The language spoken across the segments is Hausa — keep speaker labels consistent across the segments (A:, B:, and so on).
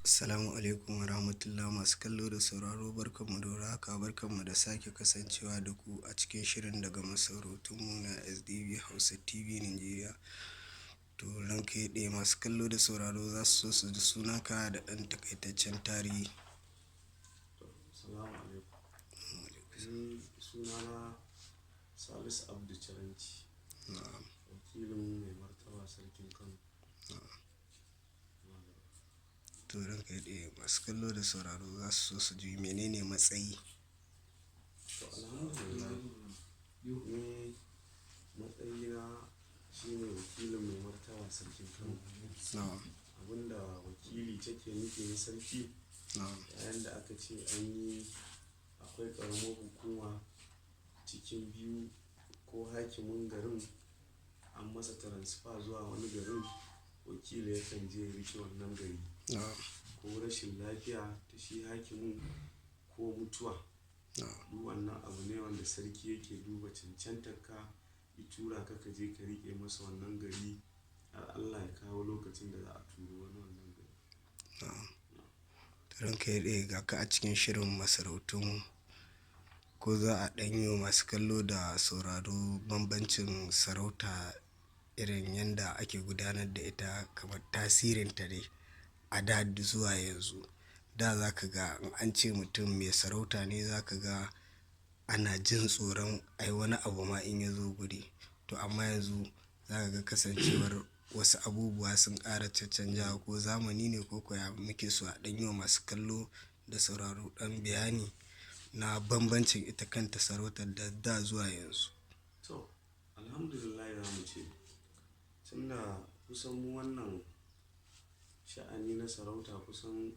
A: Assalamu alaikum wa rahmatullah, masu kallo da sauraro, barkanmu da warhaka, barkanmu da sake kasancewa da ku a cikin shirin daga masarautunmu na SDB Hausa TV Nigeria. To ranka ya daɗe, masu kallo da sauraro za su so su ji sunanka da ɗan takaitaccen tarihi.
B: To, salamu alaikum. Ni sunana Salisu Abdu Caranci, wakilin mai martaba sarkin Kano.
A: To ranka ya daɗe, masu kallo da sauraro za su so su ji menene matsayi.
B: To, alhamdulillah, ni matsayina shine wakilin mai martaba sarkin Kano. Abinda wakili take nufi na sarki, yayin da aka ce an yi akwai ƙaramar hukuma cikin biyu ko hakimin garin an masa transfer zuwa wani garin, wakili yakan je ya riƙe wannan gari. Ko rashin lafiya ta shi hakimin ko mutuwa. Duk wannan abu ne wanda sarki yake duba cancantarka, ya tura ka ka je ka riƙe masa wannan gari har Allah ya kawo lokacin da za a turo wani wannan gari.
A: Na'am. To ranka ya daɗe, ga ka a cikin shirin masarautun, ko za a ɗan yi wa masu kallo da sauraro bambancin sarauta, irin yanda ake gudanar da ita, kamar tasirinta dai a da zuwa yanzu. Da za ka ga in an ce mutum mai sarauta ne, za ka ga ana jin tsoron ai wani abu ma in ya zo guri. To amma yanzu za ka ga kasancewar wasu abubuwa sun ƙara caccanjawa, ko zamani ne ko ko ya, muke so a ɗan yi wa masu kallo da sauraro ɗan bayani na bambancin ita kanta sarautar da da zuwa yanzu.
B: To, alhamdulillah za mu ce, tunda kusan mu wannan sha'ani na sarauta kusan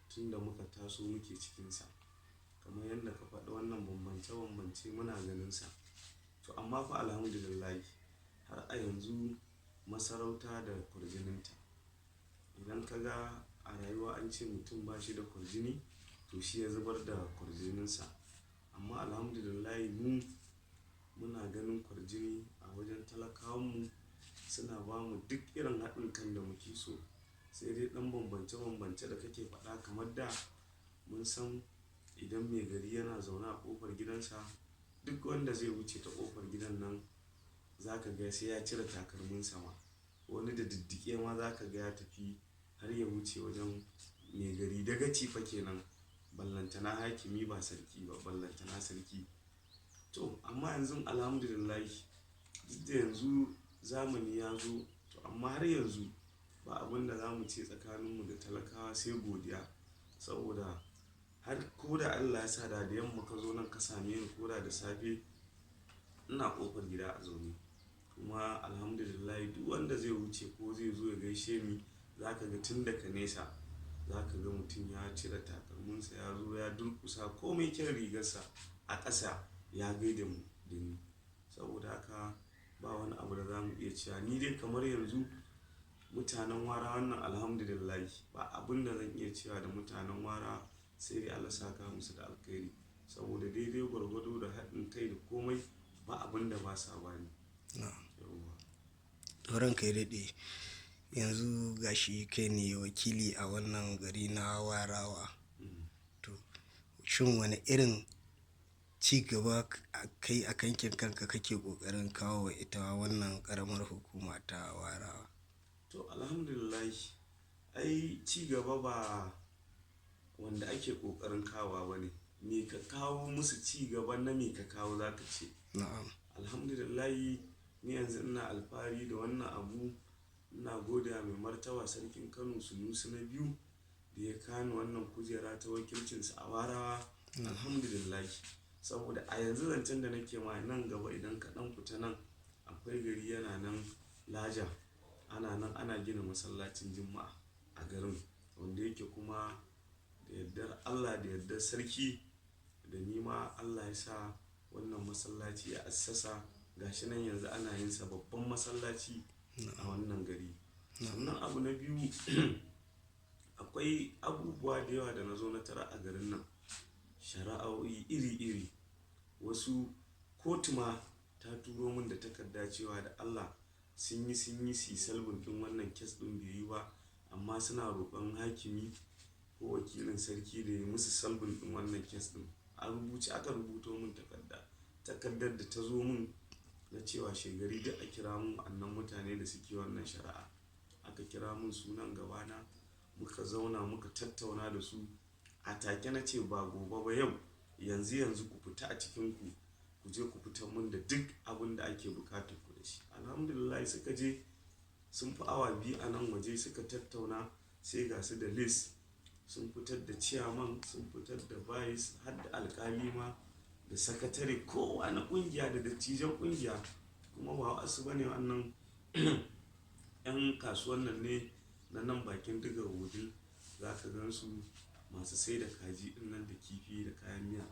B: tun da muka taso muke cikinsa. Kamar yadda ka faɗi wannan bambance-bambance muna ganinsa. To amma fa alhamdulillah har a yanzu masarauta da kwarjininta. Idan ka ga a rayuwa an ce mutum ba shi da kwarjini, to shi ya zubar da kwarjininsa. Amma alhamdulillah mu muna ganin kwarjini a wajen talakawanmu, suna ba mu duk irin haɗin kan da muke so. Sai dai ɗan bambance-bambance da kake faɗa, kamar da mun san idan mai gari yana zaune a ƙofar gidansa, duk wanda zai wuce ta ƙofar gidan nan za ka ga sai ya cire takalminsa ma. Wani da diddige ma za ka ga ya tafi har ya wuce wajen mai gari. Dagaci fa kenan, ballantana hakimi ba sarki ba, ballantana sarki. To amma yanzu alhamdulillah, duk da yanzu zamani ya zo, to amma har yanzu ba abin da za mu ce tsakaninmu da talakawa sai godiya. Saboda har ko da Allah ya sa da yamma ka zo nan ka same ni ko da da safe, ina ƙofar gida a zaune. Kuma alhamdulillah duk wanda zai wuce ko zai zo ya gaishe ni, za ka ga tun daga nesa za ka ga mutum ya cire takalminsa ya zo ya durƙusa ko mai kyan rigarsa a ƙasa ya gaida mu da ni. Saboda haka ba wani abu da za mu iya cewa. Ni dai kamar yanzu mutanen Warawa wannan alhamdulillah ba abin da zan iya cewa da mutanen Warawa sai dai Allah saka musu da alkhairi. Saboda daidai gwargwado da haɗin kai da komai ba abin da ba sa bani. Yauwa.
A: To ranka ya daɗe, yanzu gashi kai ne wakili a wannan gari na Warawa. To shin wane irin ci gaba kai a kankin kanka kake ƙoƙarin kawo wa ita wannan ƙaramar hukuma ta Warawa?
B: To alhamdulillah, ai ci gaba ba wanda ake ƙoƙarin kawowa ba ne. Me ka kawo musu ci gaba na me ka kawo za ka ce. Alhamdulillah ni yanzu ina alfahari da wannan abu. Ina gode wa mai martaba sarkin Kano Sunusi na biyu da ya kawo wannan kujera ta wakilcinsa a Warawa. Alhamdulillah. Saboda a yanzu zancen da nake ma, nan gaba idan ka ɗan fita nan akwai gari yana nan Laja. Ana nan ana gina masallacin Juma'a a garin wanda yake, kuma da yardar Allah da yardar sarki da ni ma Allah ya sa wannan masallaci ya assasa, gashi nan yanzu ana yin sa babban masallaci a wannan gari. Sannan abu na biyu, akwai abubuwa da yawa da na zo na tarar a garin nan. Shari'o'i iri-iri. Wasu kotu ma ta turo mun da takarda cewa da Allah sun yi su yi solving ɗin wannan case ɗin bai yi ba, amma suna roƙon hakimi ko wakilin sarki da ya musu solving ɗin wannan case ɗin. A rubuce aka rubuto mun takarda. Takardar da ta zo mun na cewa shegari duk a kira mun wa'annan mutane da suke wannan shari'a. Aka kira mun sunan gabana, muka zauna muka tattauna da su. A take na ce ba gobe ba yau, yanzu yanzu ku fita a cikinku, ku je ku fitar mun da duk abin da ake buƙatar ku da shi. Alhamdulillah suka je sun fi awa 2 a nan waje suka tattauna, sai ga su da list, sun fitar da chairman, sun fitar da vice, har da alƙali ma da sakatare, kowa na ƙungiya da dattijan ƙungiya. Kuma ba wasu bane wannan 'yan kasuwan nan ne na nan bakin digar Wudil. Za ka gan su masu sai da kaji ɗinnan da kifi da kayan miya.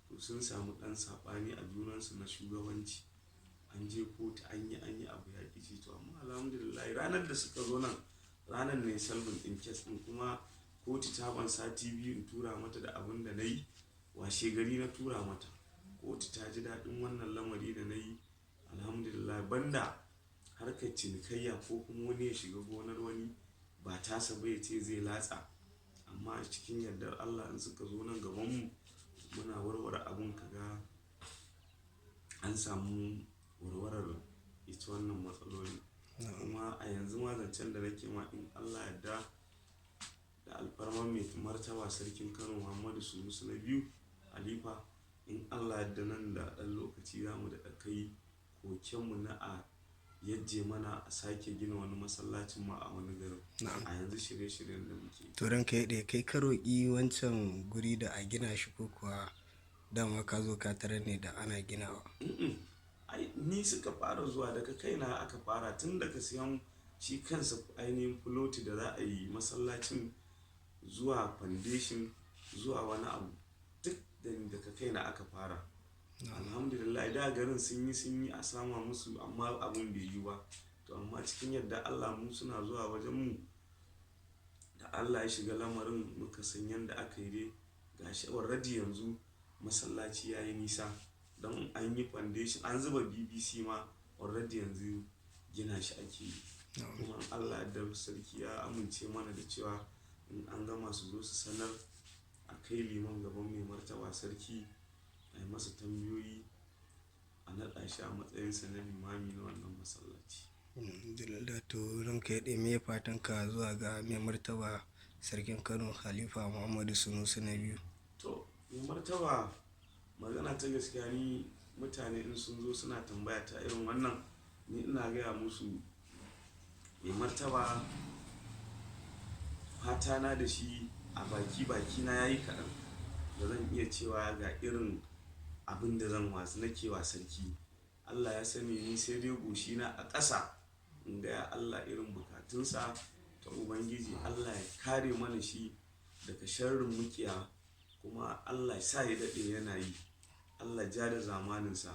B: To sun samu ɗan saɓani a junansu na shugabanci. An je kotu an yi abu ya ƙi ci. To amma alhamdulillah ranar da suka zo nan, ranar ne solving ɗin case ɗin, kuma kotu ta ban sati 2 in tura mata da abin da na yi. Washe gari na tura mata. Kotu ta ji daɗin wannan lamari da na yi. Alhamdulillah, banda harkar cinikayya ko kuma wani ya shiga gonar wani ba tasa ba ya ce zai latsa. Amma cikin yardar Allah in suka zo nan gabanmu muna warware abun ka ga an samu warwarar ita wannan matsaloli. Kuma a yanzu ma zancen da nake ma in Allah yadda da alfarman mai martaba sarkin Kano Muhammadu Sunusi na biyu Halifa, in Allah yadda nan da ɗan lokaci za mu daɗa kai kokenmu na a yajje mana a sake gina wani masallacin ma a wani garin. A yanzu shirye shiryen da muke.
A: To ranka ya daɗe, kai ka roƙi wancan guri da a gina shi ko kuwa dama ka zo ka tarar ne da ana ginawa?
B: Ai ni suka fara zuwa, daga kaina aka fara tun daga siyan shi kansa ainihin fuloti da za a yi masallacin zuwa foundation zuwa wani abu, duk daga kaina aka fara. Alhamdulillah da garin sun yi a sama musu amma abun bai yiwu ba. To amma cikin yardar Allah mu suna zuwa wajen mu da Allah ya shiga lamarin muka san yanda aka yi dai. Ga shi already yanzu masallaci ya yi nisa don an yi foundation, an zuba BBC ma, already yanzu gina shi ake yi. Kuma in Allah yadda sarki ya amince mana da cewa in an gama su zo su sanar, a kai liman gaban mai martaba sarki, a yi masa tambayoyi, a naɗa shi a matsayinsa na limami na wannan masallaci.
A: Alhamdulillah. To ranka ya daɗe, me fatan ka zuwa ga mai martaba sarkin Kano Halifa Muhammadu Sunusi na biyu?
B: To mai martaba, magana ta gaskiya ni mutane in sun zo suna tambaya ta irin wannan, ni ina gaya musu mai martaba fatana da shi a baki bakina yayi kaɗan da zan iya cewa ga irin abin da zan wasu nake wa sarki. Allah ya sani ni sai dai goshina a ƙasa in gaya Allah irin bukatunsa ta Ubangiji. Allah ya kare mana shi daga sharrin muƙiya, kuma Allah ya sa ya daɗe yana yi. Allah ja da zamaninsa.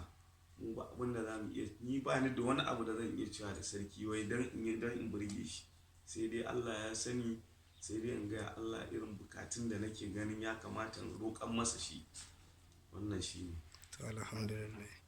B: Mu ba abin da za mu iya, ni ba ni da wani abu da zan iya cewa da sarki wai don in yi don in burge shi. Sai dai Allah ya sani, sai dai in gaya Allah irin bukatun da nake ganin ya kamata in roƙan masa shi. Wannan shi ne.
A: To alhamdulillah.